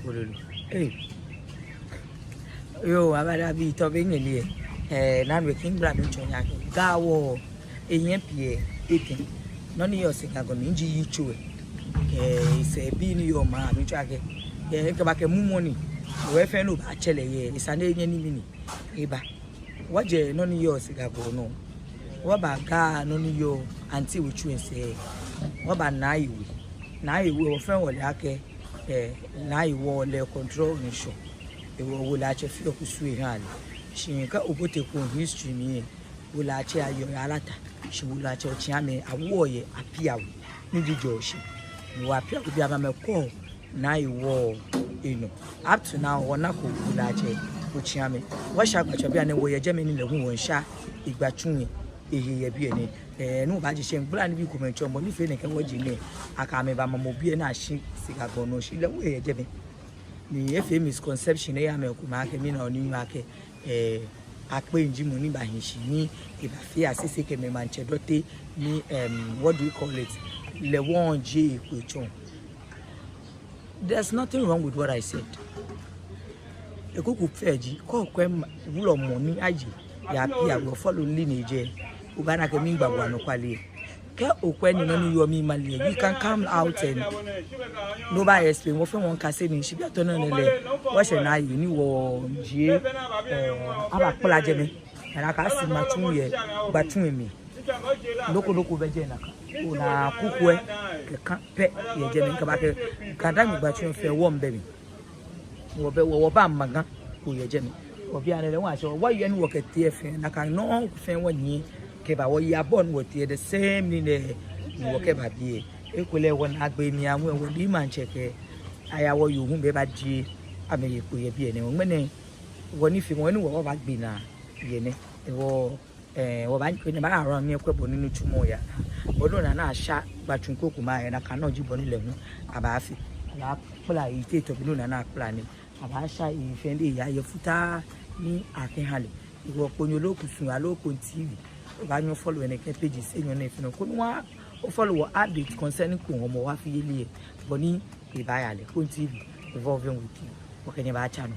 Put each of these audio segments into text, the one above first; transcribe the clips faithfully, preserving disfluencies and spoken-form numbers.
Ee. Yoo, abadabi tɔ be nyɛle lɛ. Ee, nɔ ni be king bra mi tsɔ nya kɛ. Ga wɔ, enyɛ pii etɛ. Nɔ ni yɔɔ Sɛga gɔŋ mli ji yitso lɛ. Ee, sɛɛ bii ni yɔɔ maŋ mli tsɔ akɛ. Ee, kɛba kɛ mumɔ ni. Wɔ fɛɛ ni wɔbaatsɛ lɛ yɛ. Esa ni enyɛ ni mli ni. Eba. Wɔjɛ nɔ ni yɔɔ Sɛga gɔŋ nɔ. Wɔba Ga nɔ ni yɔɔ Auntie We tsu lɛ sɛɛ. Wɔba Naa Ewe. Naa Ewe wɔ fɛɛ wɔle akɛ, ee, Naa Ewe lɛ control ŋshɔ. Ehe wɔ wolɛiatsɛ fioo kusum eha lɛ. Shi kɛ obote Kogi history mli lɛ, wolɛiatsɛ ayɔɔ yɛ Alata. Shi wolɛiatsɛ Otsi Ame awoɔ yɛ Apiawe. Ni ji Jɔɔshi. Ni wɔ Apiawe biɛ amɛkɔ Naa Ewe enɔ. Up to now, wɔnako wolɛiatsɛ Otsi Ame. Wɔsha gbatsu bianɛ wɔyɛ jɛmɛ ni lɛ hu wɔsha egbatsu lɛ ehe yɛ biɛ nɛɛ. Ee, nɔ baaji shi ŋgbla ni bi komɛi tsɔ mɔ ni fee nɛkɛ wɔji nɛɛ. Akɛ amɛba mɔ mɔ biɛ ni ashi Sɛga gɔŋ nɔ shi lɛ hu eyɛ jɛmɛ. Ni efee misconception ni eya mɛi komɛi akɛ mina oni akɛ, ee, akpe nji mɔ ni bahi shi ni ebafee asese kɛ mɛi maŋtsɛ dɔte ni, em, what do you call it? Lɛ wɔŋ je ekpe tsɔ. There's nothing wrong with what I said. Ekuku fɛɛ ji, kɛ okwɛ wulɔmɔ ni aye yɛ Apiawe, ofollow lɛ ni ejɛ, obaana akɛ migba bo anɔkwale. Kɛ okwɛ ni nɔ ni yɔɔ mli male lɛ, you can come out and nobody explain. Wɔ fɛɛ wɔkase nii shi biɛ tɔ nɔ nɛɛ lɛ, wɔshɛ Naa Ewe ni wɔjie, ee, abakpla jɛmɛ. Ana akɛ asi gbatsu yɛ, gbatsu lɛ mli. Nɔ ko nɔ ko bɛ jɛi nakai. Ona kuku lɛ kɛ ka pɛ yɛ jɛmɛ, kɛba kɛ Ga-Dangme gbatsu lɛ fɛɛ wɔŋ bɛ mli. Wɔbɛ, wɔ, wɔba Maŋga ko yɛ jɛmɛ. Wɔ bianɛ lɛ wɔshɛ, wɔyɛ ni wɔkɛtee fɛɛ, nakai nɔ fɛɛ wɔnyiɛ kɛba wɔya bɔ ni wɔtee the same ni nɛ ni wɔkɛba biɛ. Ekolɛ wɔnaagbee mli amɛ, wɔdi maŋtsɛ kɛ aya wɔyoo hu bɛ bajie amɛhe kpo yɛ biɛ nɛɛ. Ŋmɛnɛ wɔnifeemɔ ni wɔbagbe naa yɛ nɛ. Wɔ Ee, wɔba, kɛ nyɛba around ni ekwɛ bɔ ni nitsumɔ yaa. Bɔ ni onaa asha gbatsu krokomɛi ayɛ nakai nɔŋŋ ji bɔ ni lɛ hu abaafee. Abaakpla ehe tee tɔ bɔ ni onaa akpla nii. Abaasha ehe fɛɛ ni eya yɛ futaa ni akɛha lɛ. Ewɔ Kponyo loo kusum aloo Kpone T V. Obaanyɛ ofollow enɛ kɛ pages enyɔ nɛɛ fɛɛ nɔ. Koni ofollow wɔ update concerning Kpone Hɔmɔwɔ afiyeli lɛ. Bɔ ni ebaaya lɛ. Kpone T V, evolving with you. Wɔkɛ nyɛ baatsa nɔ.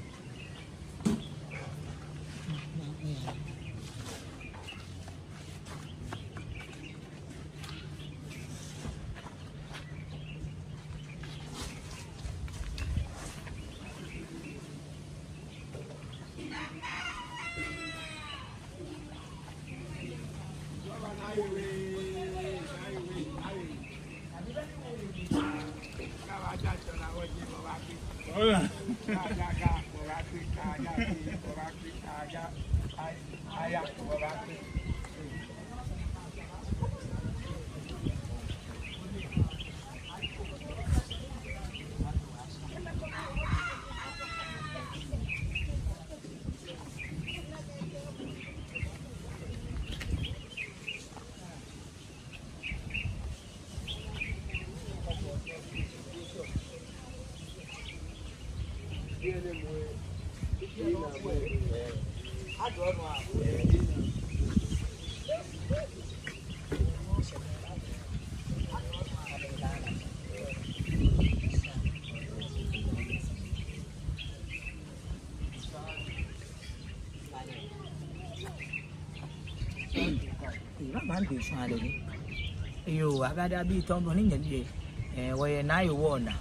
Eba maŋ be shwa lɛ ni. Yoo, abadabi tɔ bɔ ni nyɛle lɛ. Ee, wɔyɛ Naa Ewe naa.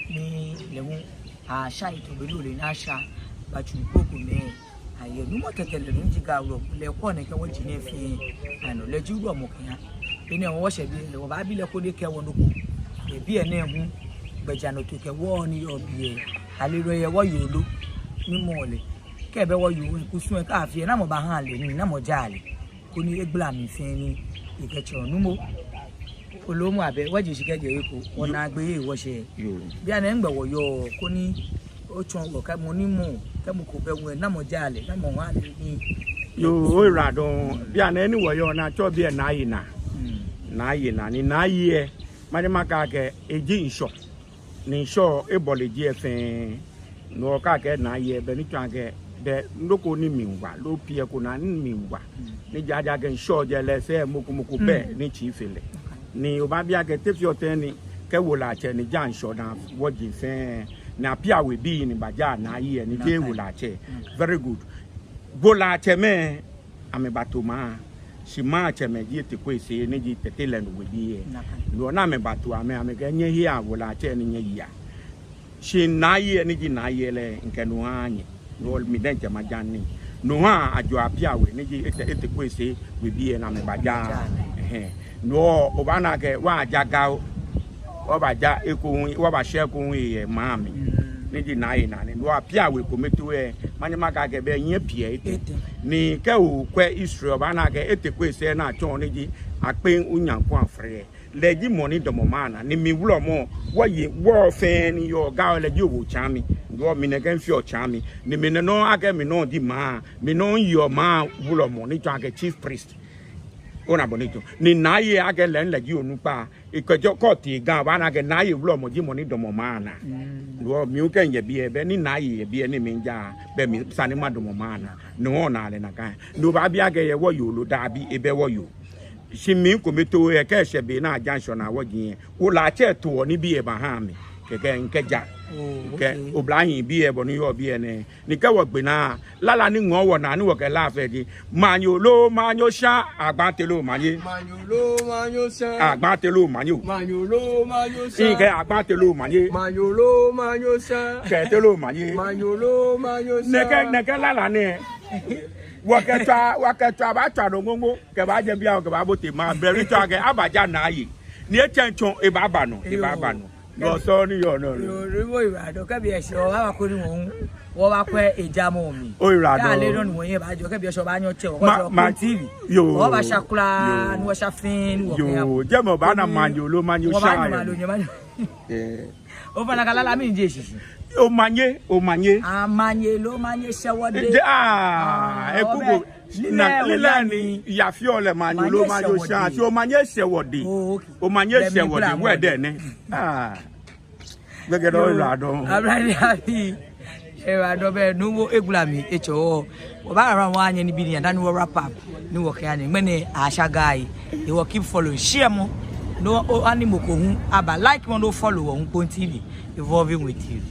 Ni lɛ hu asha ehe tɔ bɔ ni ole ni asha gbatsu krokomɛi ayɛ. Nuumo Tɛtɛ lɛ nɔ ji Ga wulɔmɔ. Lɛ kɔ nɛkɛ wɔji nɛɛ fɛɛ anɔ. Lɛ ji wulɔmɔ kɛha. Bianɛ wɔshɛ biɛ, wɔbaabi lɛ koni ekɛɛ wɔ nɔ ko. Biɛ nɛɛ hu, gbɛjianɔtoo kɛ wɔ ni yɔɔ biɛ. Ale lɛ yɛ wɔyoo lo. Ni mɔ lɛ. Kɛ ebɛ wɔyoo, kusum lɛ kɛ afee, namɔ baaha lɛ nii, namɔ jaa lɛ. Koni egbla mli fɛɛ ni ekɛtsɔ nuumo. Olomo abɛ, wɔje shishi kɛjɛ he ko, wɔnaagbee wɔshɛ. Yoo. Bianɛ nɛgbɛ wɔyɔɔ, koni otsɔɔ wɔ kɛ mɔ ni mɔ, kɛ mɔ ko bɛ ŋwɛi, namɔ jaa lɛ, namɔ ha lɛ nii. Yoo, oyiwaladɔŋŋ, bianɛ ni wɔyɔɔ nɛɛ atsɛɔ biɛ Naa Aye naa. Hmm. Naa Aye naa, ni Naa Aye lɛ, manyɛ makɛɛ akɛ, eji ŋshɔ. Ni ŋshɔ ebɔle jeŋ fɛɛ. No hewɔ akɛɛ Naa Aye, bɛ ni tsɔɔ akɛ, bɛ nɔ ko ni mli wa, loo pie ko naa ni mli wa. Ni ejaakɛ ŋshɔ jɛ lɛ sɛɛ mɔ ko mɔ ko bɛ ni tsii fe lɛ. Ni obaabi akɛ te fioo tɛŋŋ ni kɛ wolɛiatsɛ ni ja ŋshɔ naa wɔji fɛɛ. Ni Apiawebii ni baja Naayi lɛ ni ji Wolɛiatsɛ. Very good. Wolɛiatsɛmɛi, amɛbato maŋ. Shi maŋtsɛmɛi ji Ete Kwesi ni ji Tɛte lɛ nɔ webii lɛ. No hewɔ ni amɛbato amɛ, amɛkɛɛ nyɛhea Wolɛiatsɛ ni nyɛyea. Shi Naayi lɛ ni ji Naayi lɛ, mikɛ no haaa nyɛ. No hewɔ mi diɛŋtsɛ maja nii. No hewɔ ajɔɔ Apiawe ni ji Ete, Ete Kwesi webii lɛ ni amɛbaja. Ɛhɛɛ. No hewɔ obaana akɛ wɔja Ga, wɔbaja eko hu, wɔbashɛ eko hu yɛ maŋ mli. Ni ji Naayi naa ni. No hewɔ Apiawe kome too lɛ, manyɛ makɛɛ akɛ bɛ nyɛ pii lɛ etɛ. Ni kɛ okwɛ history obaana akɛ Ete Kwesi lɛ ni atsɛɔ ni ji Akpei Onyankwa Frɛ lɛ, lɛ ji mɔ ni damɔ maŋ naa, ni mi wulɔmɔ, wɔyɛ, wɔ fɛɛ ni yɔɔ Ga lɛ ji owo tsaami, ni wɔ mi nɛkɛ mifeɔ tsaami, ni mi nɛɛ nɔ akɛ mi nɔ ji maŋ, mi nɔ yeɔ maŋ wulɔmɔ ni tsɔɔ akɛ chief priest. Ona bɔ ni etsɔɔ. Ni Naayi akɛ lɛ, lɛ ji onukpa, ekɛjɛ kɔti Ga, obaana akɛ Naayi wulɔmɔ ji mɔ ni damɔ maŋ naa. Ni wɔ mi hu kɛ miyɛ biɛ, bɛ ni Naayi yɛ biɛ ni mi miija, bɛ mi sani madamɔ maŋ naa. Ni wɔna lɛ nakai. Ni obaabi akɛ yɛ wɔyoo lo, daabi, ebɛ wɔyoo. Shi mi kome too lɛ kɛ eshɛ be ni aja ŋshɔnaa wɔji lɛ, Wolɛiatsɛ toɔ nibii lɛ baha mi. Kɛkɛ mikɛja. Kɛ oblahii bii lɛ bɔ ni yɔɔ biɛ nɛɛ. Ni kɛ wɔgbe naa, lala ni ŋɔɔ wɔnaa ni wɔkɛ laa fɛɛ ji: Maŋnyoo loo maŋnyoo sha, Agbante loo manye. Maŋnyoo loo maŋnyoo sha. Agbante loo manye o. Maŋnyoo loo maŋnyoo sha. Mikɛɛ Agbante loo manye. Maŋnyoo loo maŋnyoo sha. Kɛtɛ loo manye. Maŋnyoo loo maŋnyoo sha. Nɛkɛ, nɛkɛ lala nɛɛ. Wɔkɛtswa, wɔkɛtswa, baatswa nɔ ŋoŋo, kɛbaajɛ biɛ, kɛbaabote maŋ, bɛ etsɔɔ akɛ abaja Naayi. Ni etsɛŋ tsɔ, ebaaba nɔ, ebaaba nɔ. Nɔ sɔŋŋ ni yɔɔ nɔ lɛ. Yoo, yoo, oyiwaladɔŋŋ, kɛ biɛ shɛ, wɔbaako ni wɔhu, wɔbakwɛ ejamɔ mli. Oyiwaladɔŋŋ. Kɛ ale nɔ ni wɔyɛ baajɔ, kɛ biɛ shɛ, wɔbaanyɛ wɔtsɛ, wɔkɔ Koŋ T V. Yoo. Wɔbaasha kwraa, ni wɔsha fɛɛ, ni wɔkɛya. Yoo, jɛmɛ obaana maŋnyoo loo maŋnyoo sha. Wɔbaanyɛ maŋnyoo, maŋnyoo. Ɛɛ. Ofainɛ, nakai lala mli ji eshishi. Omanye, omanye. Amanye loo manye shɛ wɔdɛŋ. Aa, ekuku. Na lilɛ ni yafio lɛ maŋnyoo loo maŋnyoo sha. Shi omanye shɛ wɔdɛŋ. Omanye shɛ wɔdɛŋ, wɛdɛ nɛ. Aa. Gbɛkɛ dɔ oyiwaladɔŋŋ. Ablade abi. Oyiwaladɔŋŋ bɛ, Nuumo Egbla mi etsɔ wɔ. Wɔbaara wɔnyɛ nibii ni yaa dani wɔ wrap up ni wɔkɛya nɛɛ. Ŋmɛnɛ asha Ga yi. Hewɔ keep following. Share mɔ. No, o, ani mɔ ko hu aba. Like mɔ, no follow wɔ hu Koŋ T V. Evolving with you.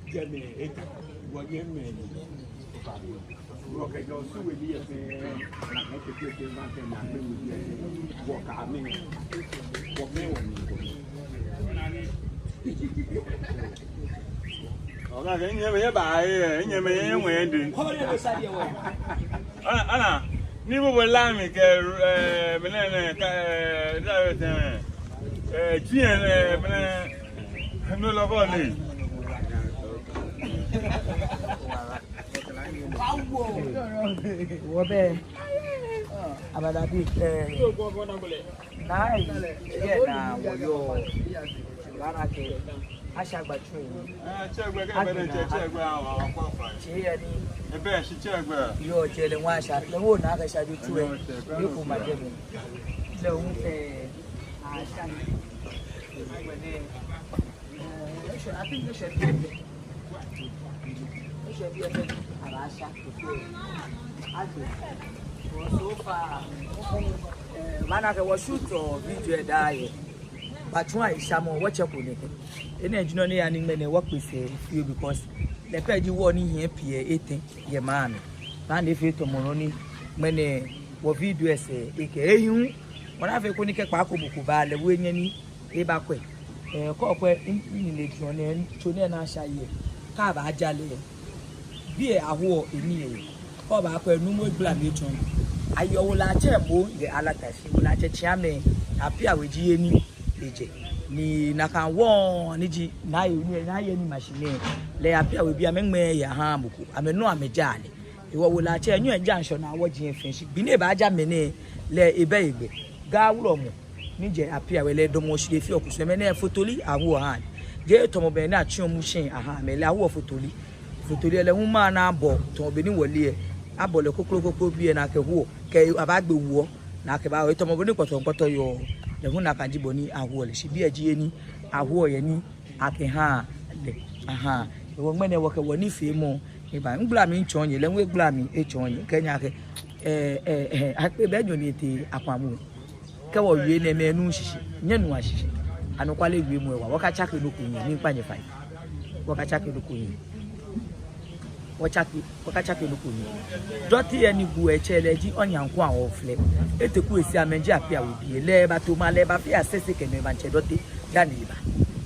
Jɛmɛ eta, wɔnyɛmimɛi ni. Wɔkɛ jɔ su we ni yɛ fɛɛ, na kɛ kɛ kɛ kɛ ma kɛ ma kɛ mu yɛ fɛɛ, wɔkɛ amɛ, wɔkɛ wɔmɛ. Ɔkɛɛ akɛ, nyɛmimɛi yɛ ba, ee, nyɛmimɛi yɛ ŋwɛi yɛ ŋdɛŋ. Ana, ana, ni bo bo la mi kɛ, ee, mɛnɛ nɛ, ka, ee, da yɛ tɛmɛ. Ee, tiɛ, ee, mɛnɛ, no lɔ bɔ ni. Wɔbɛ. Abadabi, ee. Naa, yɛ naa, wɔyɔɔ. Baana kɛ. Asha gbatsu. Ee, tsɛ gbɛ, kɛ bɛ ne tsɛ, tsɛ gbɛ, awa, awa, kwa, kwa. Tsɛ yɛ ni. Ebɛ, shi tsɛ gbɛ. Yoo, tsɛ lɛ ŋwa asha. Lɛ ŋwo naa kɛ sha bi tsu ɛ. Yoo, tsɛ gbɛ. Yoo, ko ma jɛ mi. Lɛ ŋwo kɛ asha ni. Ee, I think they should be. They should be a bit. Asha. Ake. So far. Ee, baana kɛ wɔ shoot ɔ video ɛ daa yɛ. Batsu ayi shamɔ, wɔtsɛ ko nɛkɛ. Enɛ ji nɔ ni yaa ni ŋmɛnɛ wɔkpe sɛɛ fioo because lɛ pɛ ji wɔ ni hiɛ pii etɛ yɛ maŋ mli. Baana efee tamɔ nɔ ni ŋmɛnɛ wɔ video ɛ sɛɛ ekɛ ehi hu. Wɔna fee koni kɛ kpaako mɔ ko ba lɛ hu enyɛ ni ebakwɛ. Ee, kɛ okwɛ, mi, mi, mile tso nɛɛ, tso nɛɛ ni asha yɛ. Kɛ abaaja lɛ. Biɛ ahuɔ eni yɛ. Kɛ obaakwɛ nuumo egbla mli etsɔ. Ayɔɔ wolɛiatsɛ moŋ yɛ Alata shi, wolɛiatsɛ tsɛmɛi, Apiawe ji he ni ejɛ. Ni nakai wɔŋ ni ji, naa yɛ ni, naa yɛ ni machine. Lɛ Apiawebii amɛŋmɛɛɛ yɛ ahaaa mɔ ko, amɛnɔ amɛjaa lɛ. Hewɔ wolɛiatsɛ, enyɔ eja ŋshɔnaa wɔji yɛ fɛɛ shi. Gbi ni ebaaja mɛnɛ, lɛ ebɛ egbɛ. Ga wulɔmɔ ni jɛ Apiawe lɛ damɔ shi lɛ fioo kusum mɛnɛ fotoli ahuɔ ahaa. Jeee tamɔ bɔ ni atsiɔ mu shi ahaa amɛ lɛ ahuɔ fotoli. Fotoli lɛ hu maŋ naa abɔ tamɔ bɔ ni wɔle lɛ. Abɔ lɛ koklo koklo biɛ ni akɛhuɔ. Kɛ abaagbe wuɔ ni akɛbaawo tamɔ bɔ ni kpɔtɔŋkpɔtɔ yɔɔ. Lɛ hu nakai ji bɔ ni ahuɔ lɛ shi biɛ ji he ni ahuɔ yɛ ni akɛhaa lɛ. Ahaa. Hewɔ ŋmɛnɛ wɔkɛ wɔnifeemɔ eba. Migbla mli mitsɔɔ nyɛ, lɛ hu egbla mli etsɔɔ nyɛ. Kɛ nyɛkɛɛ, ee, ee, ee, akpe bɛ nyɔ ni etee akwamu. Kɛ wɔwie nɛɛ mɛi nuuu shishi, nyɛnua shishi. Anɔkwale wiemɔ ewa, wɔkatsake nɔ ko hiɛ, miikpa nyɛ fai. Wɔkatsake nɔ ko hiɛ. Wɔtsake, wɔkatsake nɔ ko hiɛ. Dɔte lɛ ni guɔ etsɛ lɛ ji Onyankwa Oflɛ. Eteku esi amɛji Apiawebii lɛ, ebato maŋ lɛ ebafee asese kɛ nɔ eba ntsɛ Dɔte dani eba.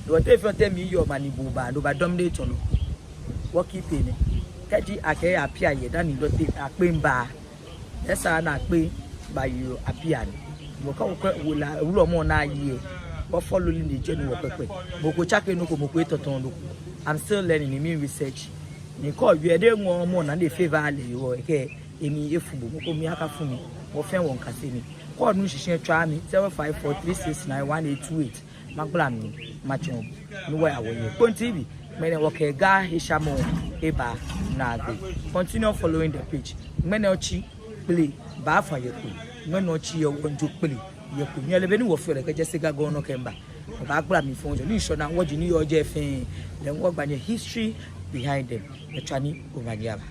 Dɔte fɛɛ tɛ mi yɔɔ maŋ ni bo ba, no ba dɔm de tsɔlɔ. Wɔkite nɛ. Kɛji akɛɛ Apia yɛ dani Dɔte akpe mba. Esa ni akpe bayeɔ Apia ni. Wɔkɛ wɔkɛ wolɛi, wulɔmɔ naa yɛ. Wɔfɔlɔ lɛ ni jɛ ni wɔkpɛkpɛ. Mɔ ko tsake nɔ ko, mɔ ko etɔtɔ nɔ ko. I'm still learning, ni mi research. Ni kɛ owie de ŋɔɔ mɔ naa ni efee valid hewɔ ekɛ eni efu bo, mɔ ko mli akafu mi. Wɔfɛɛ wɔmiikase nii. Kɛ onuuu shishi lɛ tswa mi, seven five four three six nine one eight two eight. Magbla mli matsɔɔ bo ni wɔya wɔyeɔ. Kpone T V, ŋmɛnɛ wɔkɛ Ga heshamɔ eba naagbee. Continue following the page. Ŋmɛnɛ otsi Kple baafa yɛ Kple. Ŋmɛnɛ otsi yɛ wɔŋjo Kple yɛ Kple. Nyɛle bɔ ni wɔfeɔ lɛ kɛjɛ Sega gɔŋ nɔ kɛmiiba. Wɔbaagbla mli fɔŋ jɔ ni ŋshɔnaa wɔji ni yɔɔ jɛi fɛɛ. Lɛ hu wɔgba nyɛ history behind them. Nyɛtswa ni omanye aba.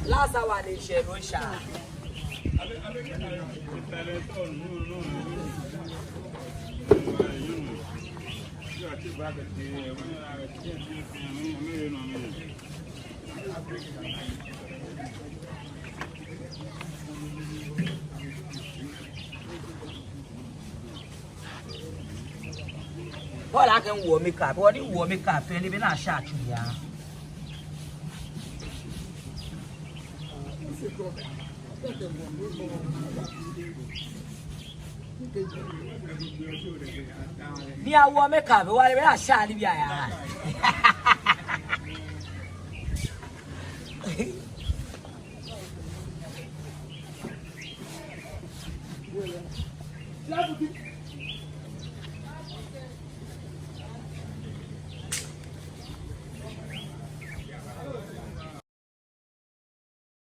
Last hour ni shɛ no sha. Bɔ ni akɛ miwoɔ makeup, bɔ ni miwoɔ makeup fɛɛ ni be na sha tsu ya. Ni awoɔ makeup, wale be na sha ni bi aya.